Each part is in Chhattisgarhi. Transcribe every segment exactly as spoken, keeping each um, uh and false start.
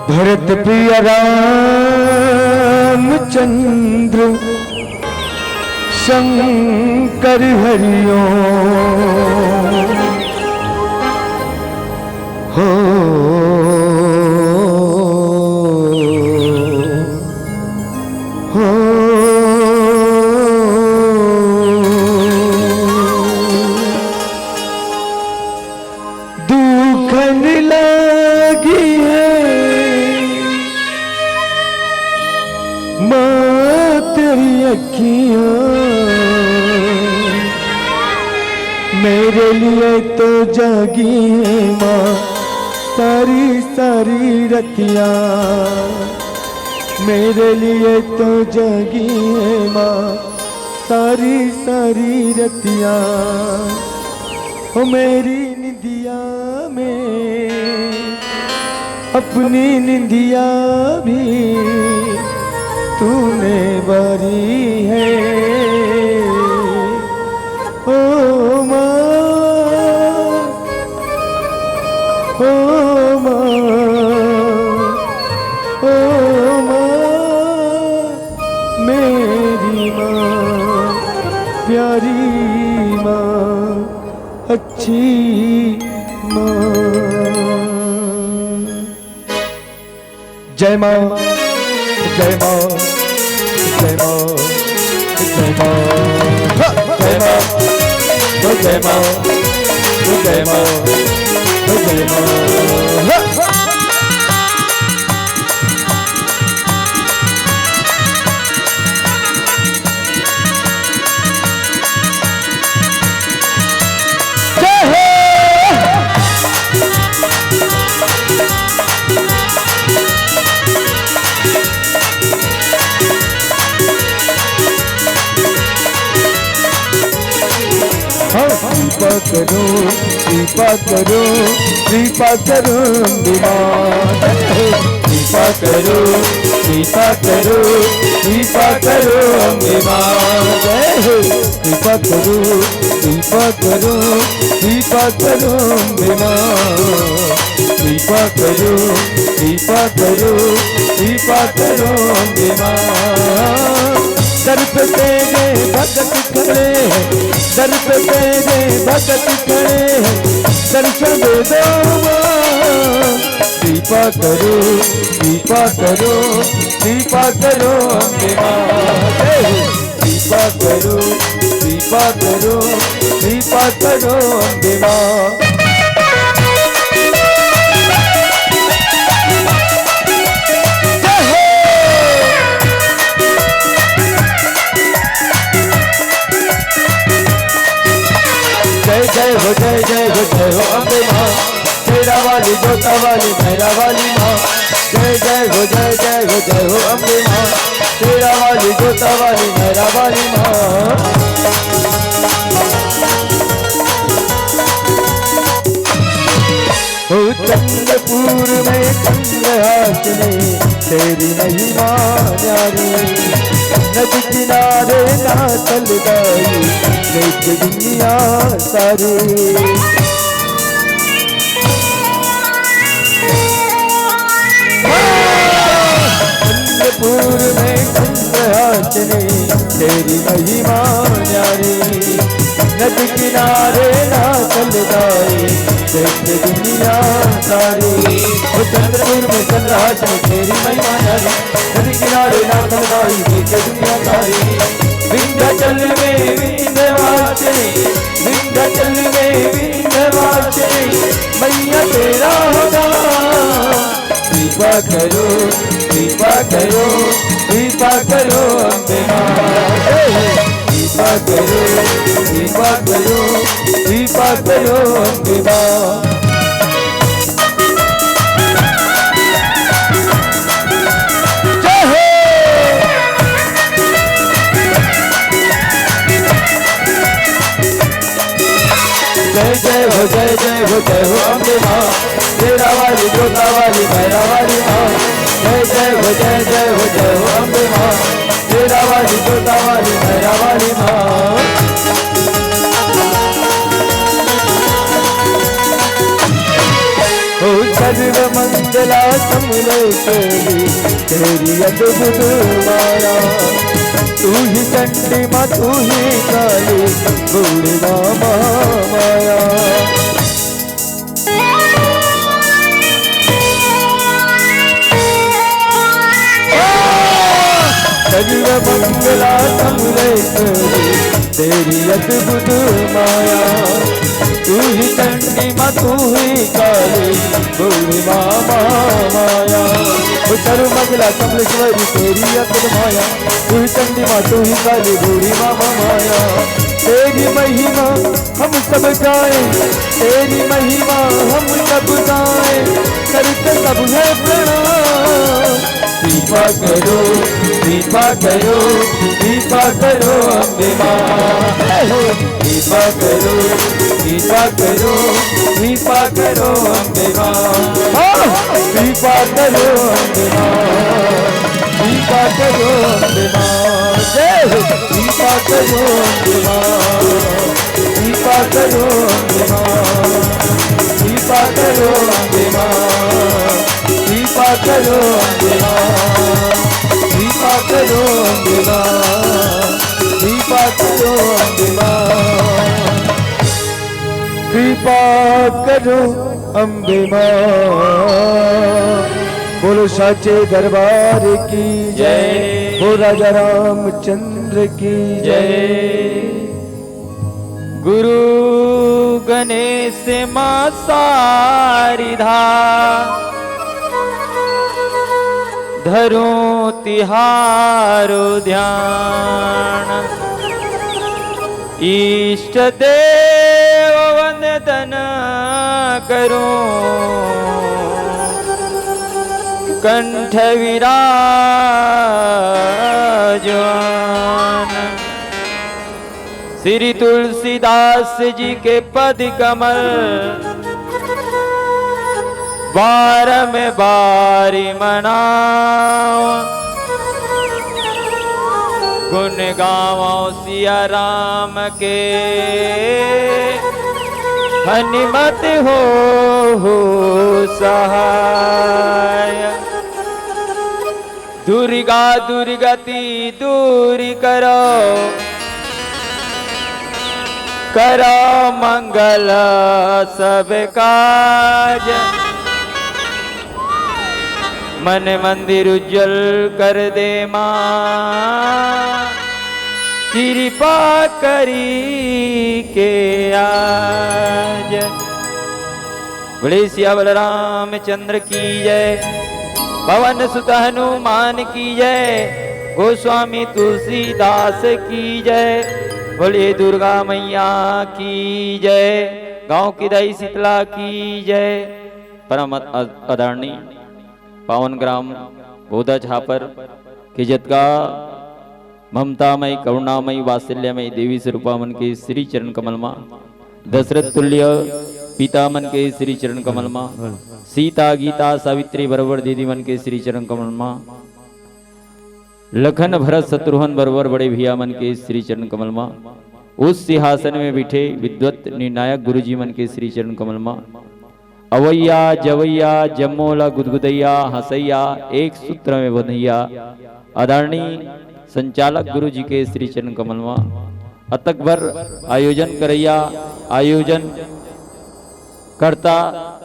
भरत प्रिय रामचंद्र शंकर हरिओ। हो, हो। दुखन लागी है माँ तेरी अखियाँ, मेरे लिए तो जागी है माँ सारी सारी रतियाँ, मेरे लिए तो जागी है माँ सारी सारी रतियाँ। ओ मेरी निंदिया में अपनी निंदिया भी तूने बारी है। ओ माँ, ओ माँ, ओ माँ, मेरी माँ, प्यारी माँ, अच्छी माँ। जय माँ, जय माँ, जय माँ, जय माँ, हा, जय माँ, ओ जय माँ, ओ जय माँ, ओ जय माँ, हा। जय हो। हाँ, कृपा करो, कृपा करो, कृपा करो अम्बे माँ। कृपा करो, कृपा करो, कृपा करो अम्बे माँ। जय हो। कृपा करो, कृपा करो, कृपा करो अम्बे माँ। कृपा करो, कृपा करो, कृपा करो अम्बे माँ। दर पे तेरे भगत खड़े हैं, दर पे तेरे भगत खड़े हैं, दर्शन दे दो माँ। कृपा करो, कृपा करो, कृपा करो अम्बे माँ। जय हो। कृपा करो, कृपा करो, कृपा करो अम्बे माँ। जय हो। जय जय हो, जय जय हो, जय हो अम्बे माँ, शेरा वाली, जोता वाली, भैरा वाली माँ। जय जय हो, जय जय हो, जय हो अम्बे माँ, शेरा वाली, जोता वाली, भैरा वाली माँ। ओ चंद्रपुर में चंद्रहास ने तेरी महिमा न्यारी, नदी किनारे नाचल गाई देख दुनिया सारी। चंद्रपुर में चंद्रहास ने तेरी महिमा न्यारी, नदी किनारे नाचल गाई देख दुनिया सारी। ओ चंद्रपुर में चंद्रहास ने तेरी महिमा न्यारी, नदी किनारे नाचल गाई देख दुनिया सारी। विंध्याचल में विंध्यवासिनी, विंध्याचल में विंध्यवासिनी, मैया तेरा होगा। कृपा करो, कृपा करो, कृपा करो अम्बे माँ। कृपा करो, कृपा करो, कृपा करो अम्बे माँ। जय हो। जय जय हो, जय जय हो, जय हो अम्बे माँ, शेरा वाली, जोता वाली, भैरा वाली माँ। जय जय हो, जय जय हो, जय हो अम्बे माँ, शेरा वाली, जोता वाली, भैरा वाली माँ। ओ सर्व मंगल ला संभले तेरी, तेरी अद्भुत माया। तू ही चंडी माँ, तू ही काली, बूढ़ी माँ महामाया। सर्व मंगला संभले तेरी, तेरी अद्भुत माया। तू ही चंडी माँ, तू ही काली, बूढ़ी माँ महामाया। ओ सर्व मंगला संभलेश्वरी तेरी अद्भुत माया। तू ही चंडी माँ, तू ही काली, बूढ़ी माँ महामाया। तेरी महिमा हम सब गाएं, तेरी महिमा हम सब गाएं, करते सब है प्रणाम। कृपा करो, कृपा करो, कृपा करो अम्बे माँ। जय हो। कृपा करो, कृपा करो, कृपा करो अम्बे माँ। हाँ। कृपा करो अम्बे माँ, कृपा करो अम्बे माँ। जय हो। कृपा करो अम्बे माँ, कृपा करो अम्बे माँ, कृपा करो अम्बे माँ, कृपा करो अम्बे माँ, कृपा करो अम्बे माँ, कृपा करो अम्बे माँ। कृपा करो अम्बे माँ। बोलो साचे दरबार की जय, बोलो राजा रामचंद्र की जय। गुरु गणेश माँ सारिधा, धरूं तिहारो ध्यान। इष्ट देव वंदन करूं, कंठ विराजमान। श्री तुलसीदास जी के पद कमल बारम बारी मनावा। गुण गावो सिया राम के, हनुमत हो, हो सहाय। दुर्गा दुर्गति दूर करो, करो मंगल सब काज। मन मंदिर उज्जवल कर दे माँ, कृपा करी के आज। बोले सिया बलराम चंद्र की जय, पवन सुत हनुमान की जय, गोस्वामी तुलसीदास की जय, बोले दुर्गा मैया की जय, गांव की दाई शीतला की जय। परम आद-, आदरणीय पावन ग्राम गोदा झापर के जतका ममतामय, करुणामय, वात्सल्यमय देवी स्वरूपा मन के श्री चरण कमल मा, दशरथ तुल्य पिता मन के श्री चरण कमल मा, सीता, गीता, सावित्री बरोबर दीदी मन के श्री चरण कमल मा, लखन, भरत, शत्रुघ्न बरोबर बड़े भैया मन के श्री चरण कमल मा, उस सिंहासन में बैठे विद्वत निर्णायक गुरुजी मन के श्री चरण कमल मा, अवैया, जवैया, जम्मो ला गुदगुदैया, हंसैया, एक सूत्र में बंधैया, आदरणीय संचालक गुरु जी के श्री चरण कमल मा, अतक भर आयोजन करैया, आयोजन कर्ता,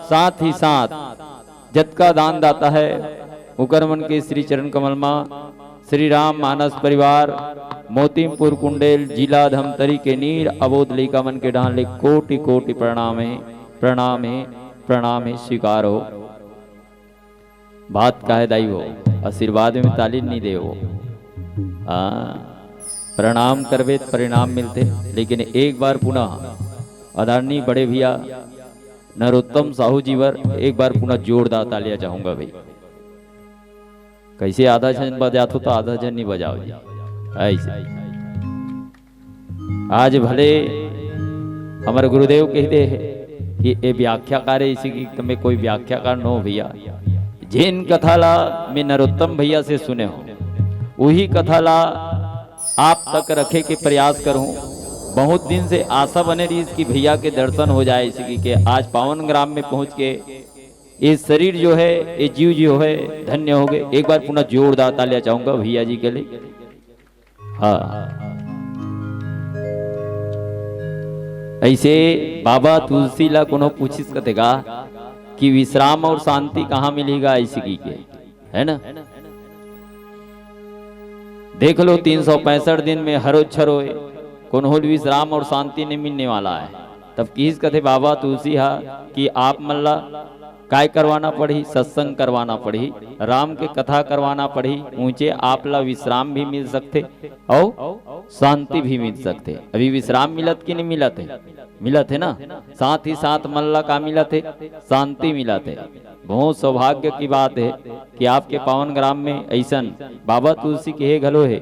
साथ ही साथ जतका दान दाता है, उकर मन के श्री चरण कमल मा, श्री राम मानस परिवार, मोतीमपुर कुंडेल, जिला धमतरी के नीर अबोध लइका मन के डाहन ले कोटि कोटि प्रणाम हे, प्रणाम हे, प्रणाम हे, स्वीकार हो। बात का है दाई हो, आशीर्वाद में ताली नहीं दे हो। हाँ, प्रणाम करबे त परिणाम मिलते, लेकिन एक बार पुनः आदरणीय बड़े भैया नरोत्तम साहू जी बर एक बार पुनः जोरदार तालियां चाहूंगा भाई। कैसे आधा झन बजात हो तो आधा झन नहीं बजाओ जी, ऐसे। आज भले हमर गुरुदेव कह दे हे कि ए व्याख्याकार है, इसी की मैं कोई व्याख्याकार नो भैया। जिन कथा ला मैं नरोत्तम भैया से सुने हो, वही कथा ला आप तक रखे के प्रयास करूं। बहुत दिन से आशा बने रही कि भैया के दर्शन हो जाए, इसी की के आज पावन ग्राम में पहुंच के ये शरीर जो है, ये जीव जो है, धन्य हो गए। एक बार पुनः जोरदार तालियां चाहूंगा भैया जी के लिए। हाँ, ऐसे बाबा तुलसी ला कोनो पूछिस कथे गा कि विश्राम और शांति कहाँ मिलेगा, ऐसे की के, है ना? देख लो, तीन सौ पैंसठ दिन में हरो छरो हे, कोनो ल विश्राम और शांति नहीं मिलने वाला है। तब किस कथे बाबा तुलसी हा कि आप मन ला काय करवाना पड़ही? सत्संग करवाना पड़ही, राम के कथा करवाना पड़ही, ऊंचे आप ला विश्राम भी मिल सकथे और शांति भी मिल सकथे। अभी विश्राम मिलत कि नहीं मिलत है? मिलत है ना। साथ ही साथ मन ला का मिलत है? शांति मिलत है। बहुत सौभाग्य की बात है कि आपके पावन ग्राम में ऐसन बाबा तुलसी के हे घलो है।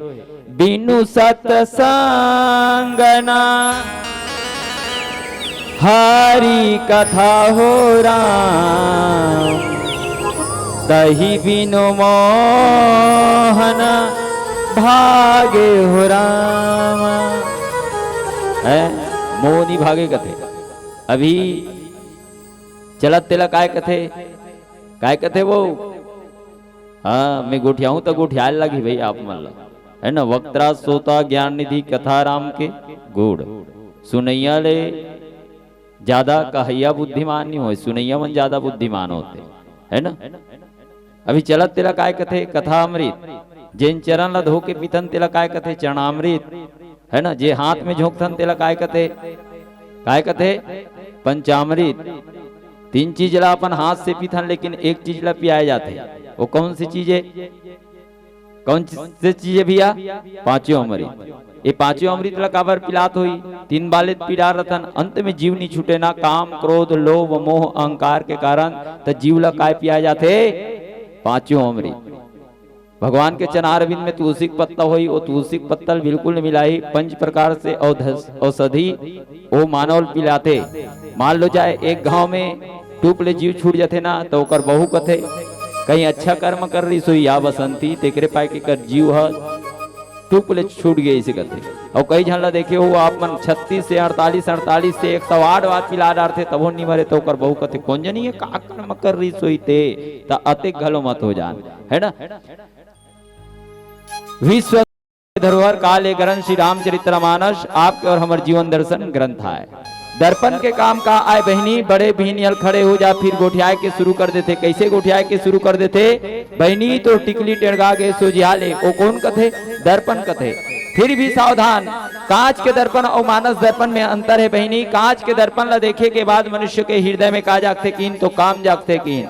बिनु सत्संग ना हरि कथा हो राम, तही बिनु मोहन भागे हो राम। है, मोह नहीं भागे कथे। अभी चलत तेला काय कथे? काय कथे वो? हाँ, मैं गोठियाहूं तो गोठियाल लगी भाई आप मन ला, है ना? वक्ता श्रोता ज्ञान निधि कथा राम के गुण। सुनैया ले ज्यादा कहैया बुद्धिमान नहीं होय, सुनैया मन ज्यादा बुद्धिमान होथे, है ना? अभी चलत तेला काय कथे? कथा अमृत। जेन चरण ला धो के पीथन तेला काय कथे? चरणामृत, है ना? जे हाथ में झोंकथन तेला काय कथे? काय कथे? पंचामृत। तीन चीज ला अपन हाथ से पीथन, लेकिन एक चीज ला पियाए जाथे। वो कौन सी चीज है? कौन सी चीज है भैया? पांचों अमृत। ये पांचों अमृत ला काबर पिलात होही? तीन बाले पी डारथन, अंत में जीव नहीं छूटे ना, काम, क्रोध, लोभ, मोह, अहंकार के कारण त जीव ला काय पिया जाथे? पांचों अमृत। भगवान के चरणारविंद में तुलसी के पत्ता होही, वो तुलसी के पत्ता ल बिल्कुल नहीं मिलाही। पंच प्रकार से औध-, औषधि वो मानव ल पिलाथे। मान लो जाए एक घाव में टूप ले जीव छूट जाथे ना, तो ओकर बहू कथे, कहीं अच्छा कर्म कर रही सोई या बसंती, तेकरे पाए के कर जीव ह टूप ले छूट गए, इसे कथे। और कई झन ला देखे हो आप मन, छत्तीस से अड़तालीस, अड़तालीस से एक सौ आठ बार पिला डारथे, तभो नहीं मरे, तो ओकर बहू कथे, कौन जनी है, का कर्म कर रही सोई ते, त अतेक घलो मत हो जान, है ना? विश्व धरोहर काल ए ग्रंथ श्री रामचरित्र मानस आपके और हमर जीवन दर्शन ग्रंथ आय। दर्पण के काम का आय बहिनी, बड़े बिहनियल खड़े हो जा, फिर गोठियाए के शुरू कर देथे। कैसे गोठियाए के शुरू कर देथे? बहिनी तो टिकली टेड़गा गे सोझिया ले, ओ कौन कथे? दर्पण कथे। फिर भी सावधान, कांच के दर्पण और मानस दर्पण में अंतर है बहिनी। कांच के दर्पण ला देखे के बाद मनुष्य के हृदय में का जागथे कीन? तो काम जागथे कीन।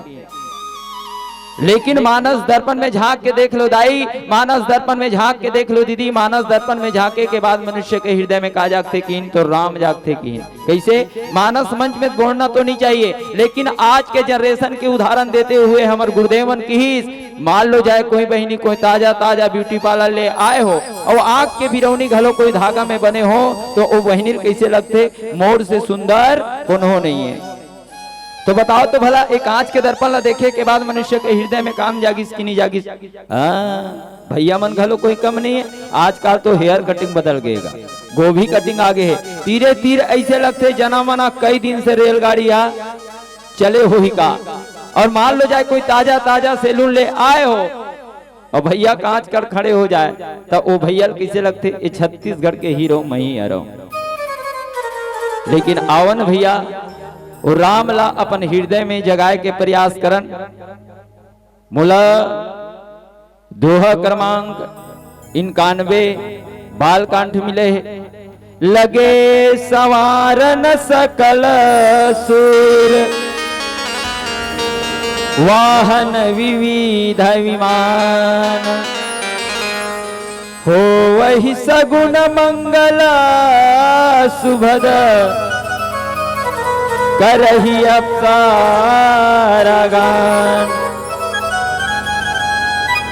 लेकिन मानस दर्पण में झांक के देख लो दाई, मानस दर्पण में झांक के देख लो दीदी, मानस दर्पण में झांके के बाद मनुष्य के हृदय में का जागथे कीन? तो राम जागथे कीन। कैसे? मानस मंच में बोलना तो नहीं चाहिए, लेकिन आज के जनरेशन के उदाहरण देते हुए हमर गुरुदेवन किहिस, मान लो जाए कोई बहिनी कोई ताजा ताजा ब्यूटी पार्लर ले आए हो और आंख के बिरौनी घलो कोई धागा में बने हो, तो वो बहिनी कैसे लगथे? मोर से सुंदर कोनो नहीं है। तो बताओ तो भला, एक कांच के दर्पण ला देखे के बाद मनुष्य के हृदय में काम जागिस कि नहीं जागिस? हाँ, भैया मन घलो कोई कम नहीं है। आजकल तो हेयर कटिंग बदल गएगा, गोभी कटिंग आ गए है। तीरे तीर ऐसे लगथे जना मना कई दिन से रेलगाड़ी आ चले होही का। और मान लो जाए कोई ताजा ताजा सैलून ले आए हो, और भैया कांच कर खड़े हो जाए, त ओ भैया ल कइसे लगथे? ए छत्तीसगढ़ के हीरो मही हरव। लेकिन आवन भैया, ओ राम ला अपन हृदय में जगाए के प्रयास करन। मोला दोहा क्रमांक इक्यानवे बाल कंठ मिले हे। लगे संवारन सकल सुर, वाहन विविध विमान। होवहि सगुन मंगल सुभद, करहि अप्सरा गान।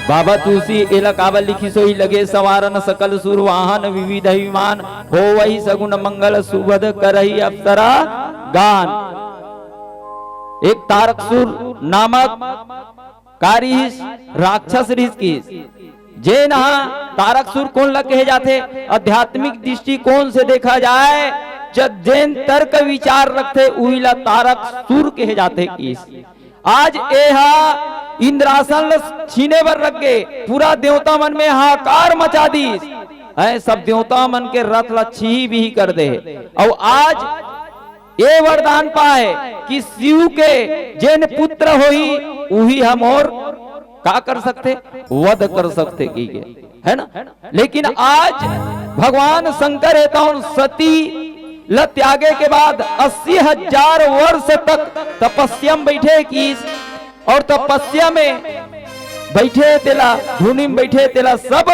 बाबा तुलसी एला काबर लिखिस होही? लगे संवारन सकल सुर, वाहन विविध विमान, होवहि सगुन मंगल सुभद, करहि अप्सरा गान। एक तारकसुर नामक का रिहिस? राक्षस रिहिस किहिस। जेन ह तारकसुर कोन ला कहे जाथे? आध्यात्मिक दृष्टिकोण से देखा जाए, जब जेन तर्क विचार रखथे, उही ला तारकसुर कहे जाथे किहिस। आज एहा इंद्रासन ल छीने बर लग गे, पूरा देवता मन में हाहाकार मचा दीस। ऐ सब देवता मन के रथ ल छीही बिही कर दे। अउ आज ए वरदान पाए कि शिव के जेन पुत्र होही, उही ह मोर का कर सकथे, वध कर सकथे कहिके, है ना? लेकिन आज भगवान शंकर हे तौन सती ल त्यागे के बाद अस्सी हजार वर्ष तक तपस्या में बैठे किस, और तपस्या में बैठे तेला, धुनी में बैठे तेला सब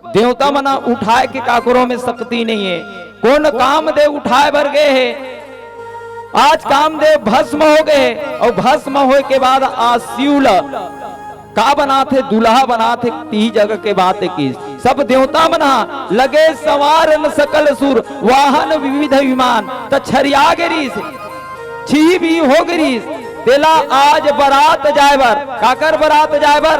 देवता मन उठाए के काकरो में शक्ति नहीं है। कोन कामदेव उठाए बर गए हे, आज कामदेव भस्म हो गए हे, और भस्म होए के बाद आज शिव ल का बनाथे, दुल्हा बनाथे, तीही जगह के बात हे कि सब देवता मन हा लगे संवारन सकल सुर, वाहन विविध विमान, त छरिया गे रिहिस, छीही बिही हो गे रिहिस। तेला आज बरात जाए बर, काकर बरात जाए बर?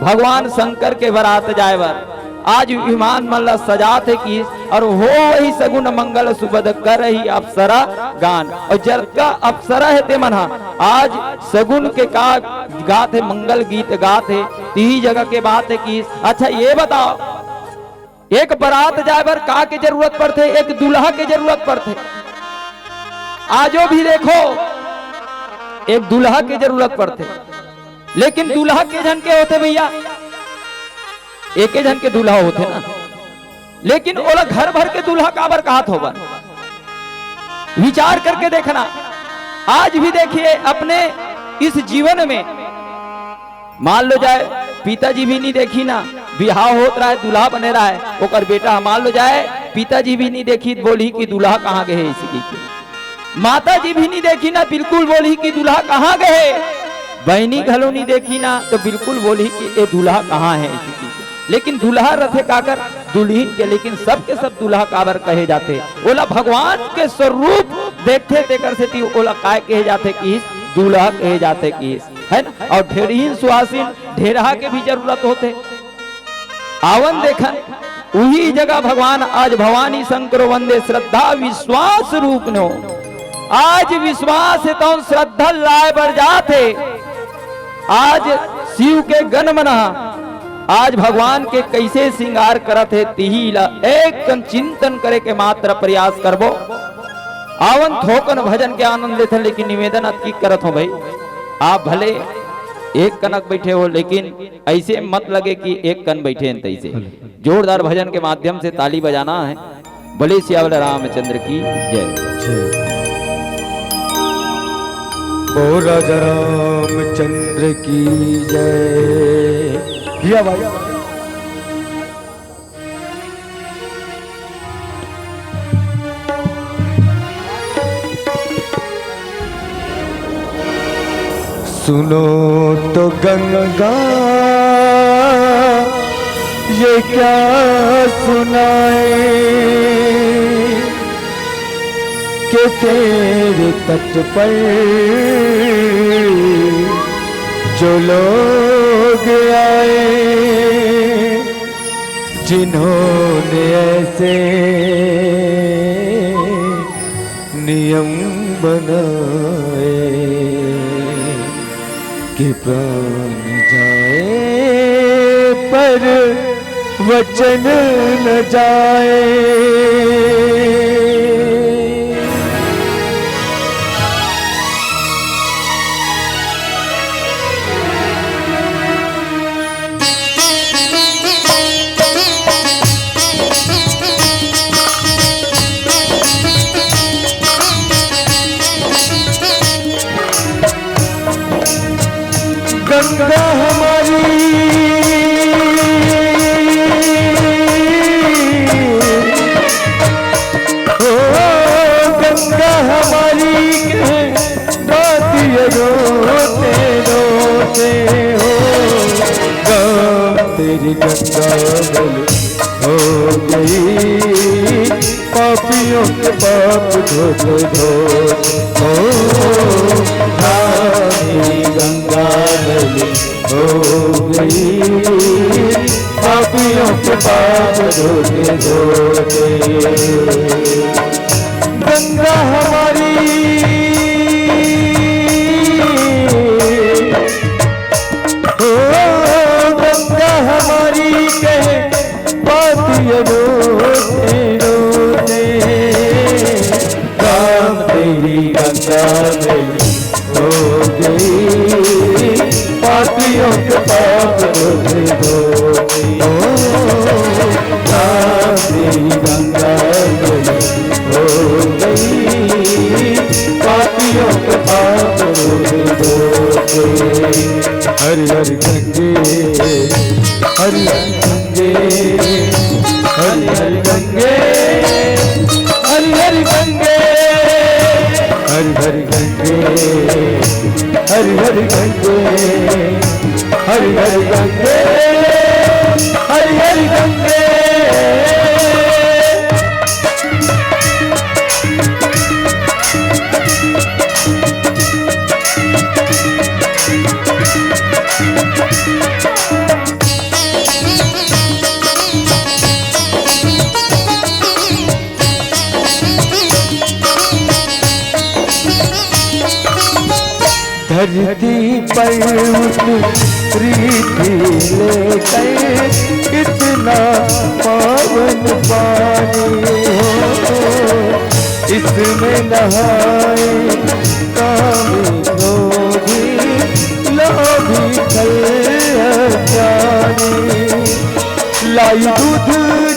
भगवान शंकर के बरात जाए बर आज विमान मन ला सजात हे किस, और हो वही सगुन मंगल सुबद करही अप्सरा गान। और जतका अप्सरा हे ते मन हा आज सगुन के का गात हे, मंगल गीत गात हे, तीही जगह के बात हे किस। अच्छा, ये बताओ, एक बरात जाए बर का के जरूरत पड़थे? एक दूल्हा के जरूरत पड़थे। आजो भी देखो, एक दूल्हा के जरूरत पड़थे, लेकिन दूल्हा के झन के होथे भैया? एके झन के दूल्हा होथे ना, लेकिन ओला घर भर के दूल्हा काबर कहत होबन? विचार करके देखना। आज भी देखिए, अपने इस जीवन में मान लो जाए, पिताजी भी नहीं देखी ना, बिहाव होत रहा है, दूल्हा बने रहा है, ओकर बेटा, मान लो जाए, पिताजी भी नहीं देखी, बोली कि दूल्हा कहाँ गए है, इसी की माता जी भी नहीं देखी ना, बिल्कुल बोली कि दूल्हा कहाँ गए। बहनी घलो नहीं देखी ना, तो बिल्कुल बोली कि ए दूल्हा कहाँ है, इसी की। लेकिन दूल्हा रथे काकर, दुल्हिन के, लेकिन सबके सब दूल्हा काबर कहे जाथे? ओला भगवान के स्वरूप देखथे, तेकर सेती ओला काय कहे जाथे कि दूल्हा कहे जाथे कि, है ना? और ढेरहीन सुहासिन ढेरहा के भी जरूरत होथे। आवन देखन, उही जगह भगवान आज भवानी शंकरो वंदे श्रद्धा विश्वास रूप नो। आज विश्वास हे तौन श्रद्धा लाए बर जात हे। आज शिव के गण मन ह आज भगवान के कैसे श्रृंगार करत हे, तिही ला एक कन चिंतन करे के मात्र प्रयास करबो। आवन थोकन भजन के आनंद लेथन, लेकिन निवेदन अतकी करत हो भाई, आप भले एक कनक बैठे हो, लेकिन ऐसे मत लगे कि एक कन बैठे हैं तैसे। जोरदार भजन के माध्यम से ताली बजाना है। बोले सियावर रामचंद्र की जय। जय। ओ राजा रामचंद्र की जय। भैया भाई। सुनो तो गंगा, ये क्या सुनाए कि तेरे तट पर जो लोग आए, जिन्होंने ऐसे नियम बनाए कि प्राण जाए पर वचन न जाए। गंगा हमारी, ओ गंगा हमारी, कह रात ये रोते रोते हो, गाँव तेरी गंगा बल हो गई, पापियों के पाप धोते धोते। ओ रानी गंगा बलि हो गई, पापियों के पाप धोते धोते। गंगा हमारी पाप धोते धोते, ओ, काली गंगा मलिन हो गई, पापियों के पाप धोते धोते। हरि हरि गंगे, हरि हरि गंगे, हरि हरि गंगे, हरि हरि गंगे, हरि हरि गंगे, हरि हरि गंगे, हरि हरि गंगे, हरि हरि गंगे। धरती पर उतरी थी लेकर इतना पावन पानी हो, इसमें नहाए कामी क्रोधी लोभी छल अज्ञानी। लाई दूध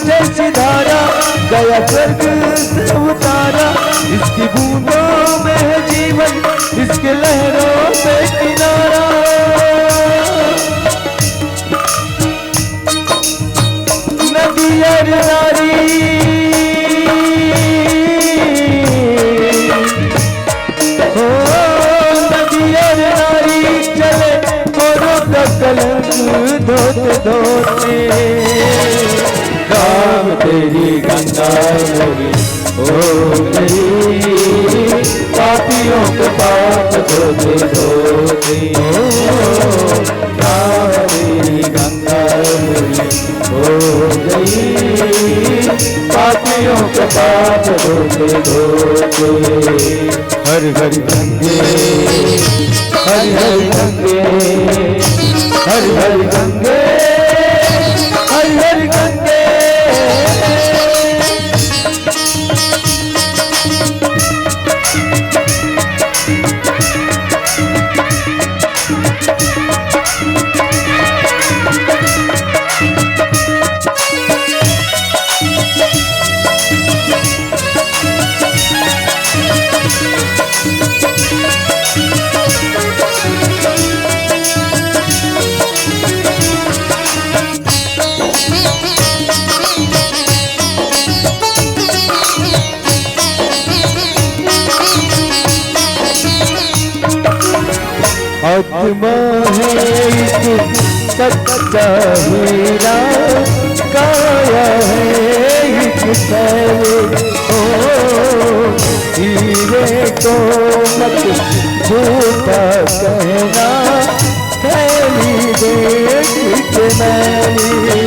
जैसी धारा, गया स्वर्ग से उतारा। इसकी बूंदों में है जीवन, इसके लहरों पे किनारा। नदी और नारी, ओ नदी और नारी चले, औरों का कलंक धोते धोते। राम तेरी गंगा मलिन हो गई, पापियों के पाप धोते धोते। ओ राम तेरी गंगा मलिन हो गई, पापियों के पाप धोते धोते। हरि हरि गंगे, हरि हरि गंगे, हरि हरि गंगे, हरि हरि गंगे। आत्मा है एक सच्चा हीरा, काया है एक शैल। ओ, हीरे को मत झूठा कहना, थैली देख के मैली।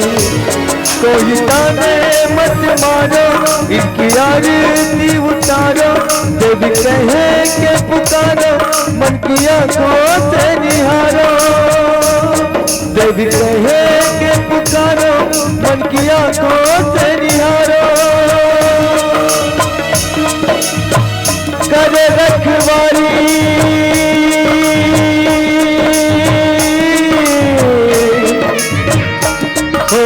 कोई ताने मत मारो, इनकी आरती उतारो। देवी कहे के पुकारो, मन की आंखों से निहारो। देवी कहे के पुकारो, मन की आंखों से निहारो। करे रखवारी, ओ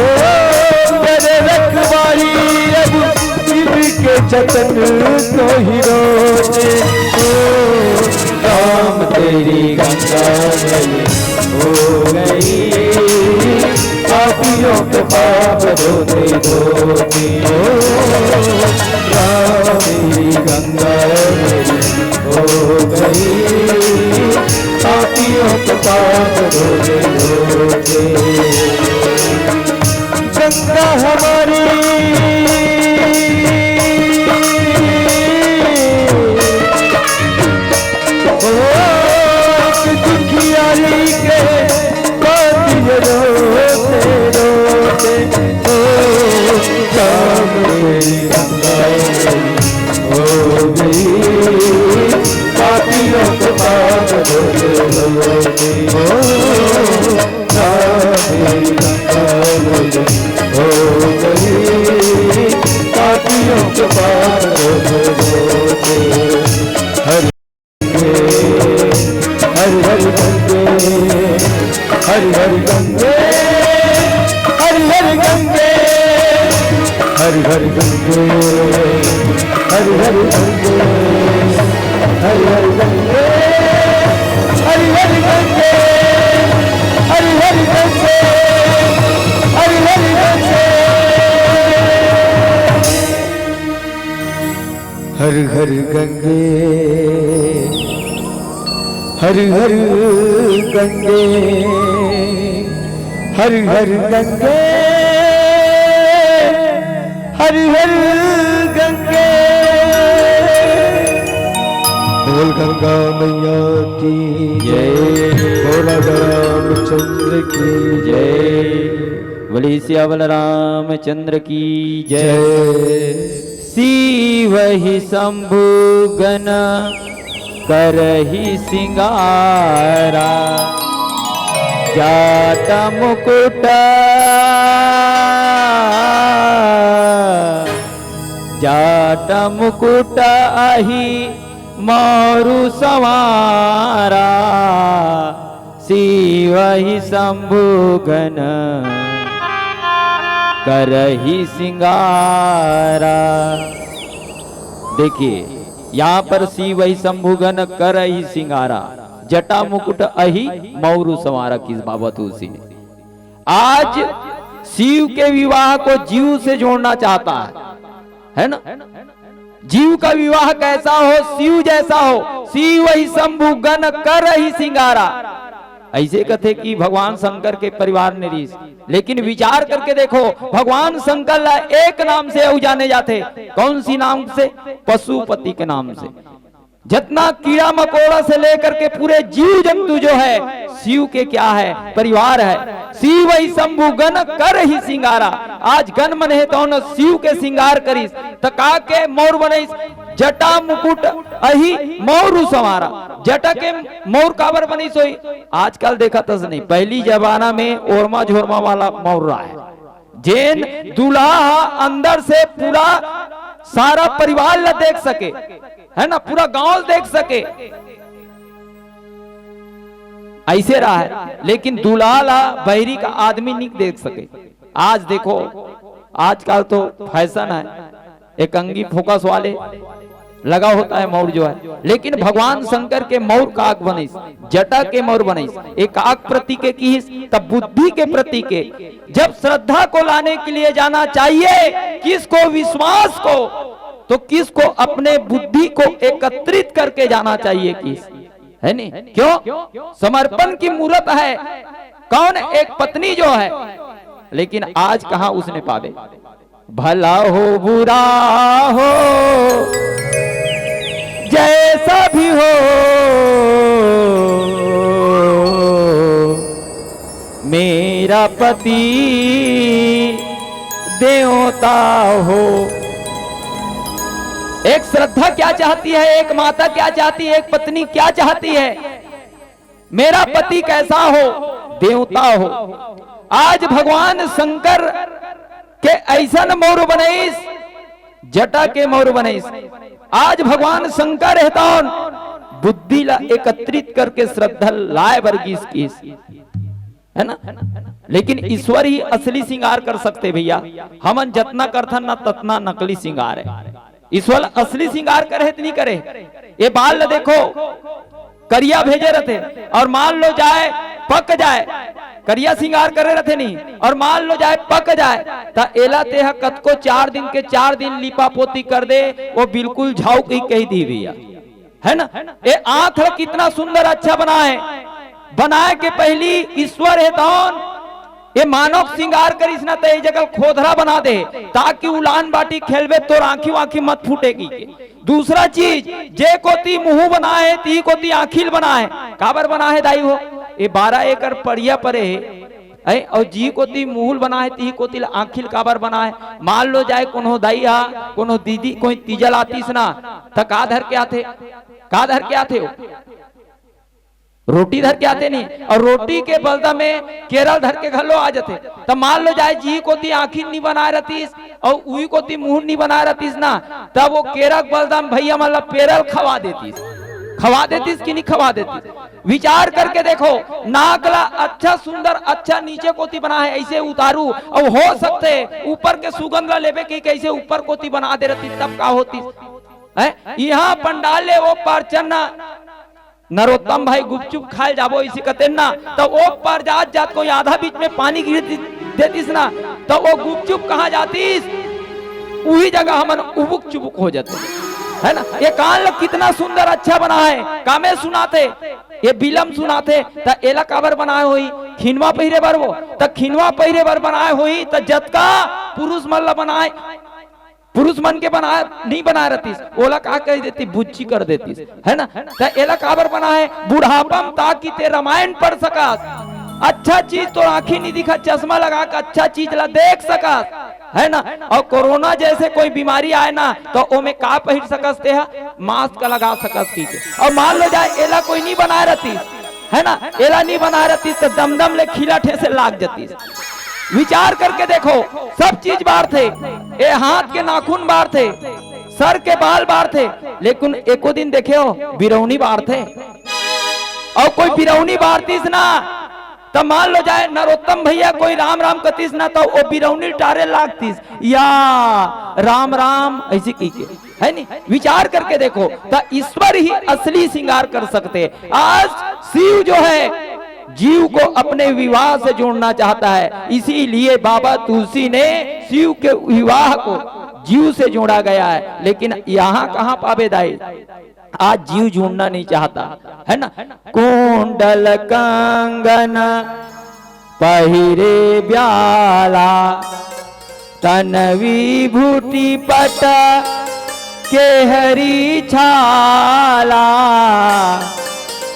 करे रखवारी, अब शिव के जतन को ही रोते। ओ राम तेरी गंगा मलिन हो गई, पापियों के पाप धोते धोते। ओ राम तेरी गंगा मलिन हो गई, पापियों के पाप धोते धोते। गंगा हमारी, ओ एक दुखियारी के बात ये रोते रोते। ओ गंगे, हर हर गंगे, हर हर गंगे, हर हर गंगे, हर हर गंगे, हर हर गंगे, हर हर गंगे, हर हर गंगे। हर हर गंगे, हर हर गंगे, हर हर गंगे, हर हर गंगे। बोल गंगा मैया की जय। बोल राजा रामचंद्र की जय। बोलिए सियावर रामचंद्र की जय। जय। शिव ही शंभु गण करहि सिंगारा, जाट मुकुट, जाट मुकुट अहि मौरु संवारा, शिव ही शंभु गण करहि सिंगारा। देखिए, यहाँ पर शिव ही शंभु गण करहि सिंगारा, जटा मुकुट अहि मौरु संवारा किस बाबत उसी ने। आज शिव के विवाह को जीव से जोड़ना चाहता है, है ना? जीव का विवाह कैसा हो, शिव जैसा हो। शिव ही शंभु गण करहि सिंगारा। ऐसे कथे कि भगवान शंकर के परिवार ने रीस, लेकिन विचार करके देखो, भगवान शंकर ला एक नाम से अउ जाने जाथे। कौन सी नाम से? पशुपति के नाम से। जितना कीड़ा मकोड़ा से लेकर के पूरे जीव जंतु जो है, शिव के क्या है? परिवार है। शिव ही शंभु गण करहि सिंगारा। आज गण मन हे तौन शिव के सिंगार करिस, त का के मौर बनइस? जटा मुकुट अहि मौरु संवारा। जटा के मौर काबर बनइस होही? आजकल देखत हस नहीं, पहली जमाना में ओरमा झोरमा वाला मौर रहा है, जेन दूल्हा अंदर से पूरा सारा परिवार ला देख सके, है ना, पूरा गांव देख सके, ऐसे रहा है। लेकिन दूल्हा ला बहरी का आदमी नहीं देख सके। आज देखो, आजकल तो फैशन है, एक अंगी फोकस वाले लगा होता है मौर जो है, लेकिन भगवान शंकर के मौर काक बनिस, जटा के मौर बनिस, एक काक प्रतीक के किहिस, तब बुद्धि के प्रतीक के। जब श्रद्धा को लाने के लिए जाना चाहिए, किसको विश्वास को, तो किसको अपने बुद्धि को एकत्रित करके जाना चाहिए, किस, है नहीं? क्यों? समर्पण की मूरत है। कौन? एक पत्नी जो है, लेकिन आज कहां उसने पावे? भला हो बुरा हो, जैसा भी हो, मेरा पति देवता हो। एक श्रद्धा क्या चाहती है, एक माता क्या चाहती है, एक पत्नी क्या चाहती है? मेरा पति कैसा हो? देवता हो। आज भगवान शंकर के ऐसन मौर बनइस, जटा के मौर बनइस। आज भगवान शंकर हे तौन बुद्धि ला एकत्रित करके श्रद्धा लाए बर गिस किस, है ना? लेकिन ईश्वर ही असली श्रृंगार कर सकथे भैया। हमन जतना करथन ना, ततना नकली श्रृंगार है। ईश्वर असली श्रृंगार करे हे त नहीं करे? ये बाल ल देखो, करिया भेजे रथे, और मान लो जाए पक जाए, करिया श्रृंगार करे रथे नहीं, और मान लो जाए पक जाए, त एला तेहा कतको चार दिन के चार दिन लीपा पोती कर दे, वो बिल्कुल झाऊ कही कही दी भैया, है ना? ये आंख ल कितना सुंदर अच्छा बनाए, बनाए के पहली ईश्वर हे तौन ये मानव श्रृंगार करिस ना, त ये जगह खोधरा बना दे, ताकि उलान बाटी खेलबे तोर आंखी वांखी मत फूटेगी के। दूसरा चीज, जे कोती मुंह बनाए हे, ती कोती आंखी ल बनाए हे। काबर बनाए हे दाई हो? ये बारह एकड़ पड़िया परे हे, ऐ, और जी कोती मुंह ल बनाए हे, ती कोती ल आंखी ल काबर बनाए हे? मान लो जाए कोनो दाई हा, कोनो दीदी, कोई तीजा लातिस ना, त का धर के आथे? का धर के आथे हो? रोटी धर के आथे नहीं, और रोटी के बदला में केरा ल धर के घलो आ जाथे। त मान लो जाए जी कोती आंखी नहीं बनाए रहतीस और उही कोती मुंह नहीं बनाए रहतीस ना, तब वो केरा के बदला में भैया मन ला पेरा ल खवा देतीस, खवा देतिस कि नहीं खवा देतिस? विचार करके देखो, नाक ला अच्छा सुंदर अच्छा नीचे कोती बनाए हे, ऐसे उतारू, अउ हो सकथे ऊपर के सुगंध ला लेबे के कइसे ऊपर कोती बना दे रहतिस, तब का होतिस? हैं? इहाँ पंडाल ले ओ पार चलना, नरोत्तम भाई गुपचुप खाए जाबो इसी कतेन ना, त ओ पार जात जात कोई आधा बीच में पानी गिर दि-, देतिस ना, त ओ गुपचुप कहाँ जातिस? उही जगह हमन उबुक चुबुक हो जाते, है ना? ये कान ल कितना सुंदर अच्छा बनाए हे, कामे सुनाथे, ये बिलम सुनाथे, त एला काबर बनाए होही? खिनवा पहिरे बर वो, त खिनवा पहिरे बर बनाए होही, त जतका पुरुष मन ल बनाए, पुरुष मन के बनाए, नहीं बनाए रहतिस, ओला का कह देती, बुच्ची कर देतिस, है ना? त एला काबर बनाए हे? बुढ़ापा म ताकि ते रामायण पढ़ सकस, अच्छा चीज तो आँखी नहीं दिखा, चश्मा लगा के अच्छा चीज ला देख सकस, है ना? अउ कोरोना जैसे कोई बीमारी आए ना, त ओमे का पहिर सकस ते ह? मास्क लगा सकस कहिके। अउ मान लो जाए एला कोई नहीं बनाए रहतिस, है ना, एला नहीं बनाए रहतिस त दमदम ले खिला ठेसे लाग जतिस। विचार करके देखो, सब चीज बाढ़थे, ए हाथ के नाखून बाढ़थे, सर के बाल बाढ़थे, लेकिन एको दिन देखे हो बिरौनी बाढ़थे? अउ कोई बिरौनी बाढ़तिस ना, त मान लो जाए नरोत्तम भैया कोई राम राम कतिस ना, त ओ बिरौनी टारे लागतिस, या राम राम ऐसे कहिके, है नी? विचार करके देखो, त ईश्वर ही असली श्रृंगार कर सकते। आज शिव जो है, जीव को अपने विवाह से जोड़ना चाहता है, इसीलिए बाबा तुलसी ने शिव के विवाह को जीव से जोड़ा गया है। लेकिन यहाँ कहाँ पावे दाई, आज जीव जुड़ना नहीं चाहता, है ना? कुंडल कंगन पहिरे ब्याला, तन विभूति पट के हरी छाला।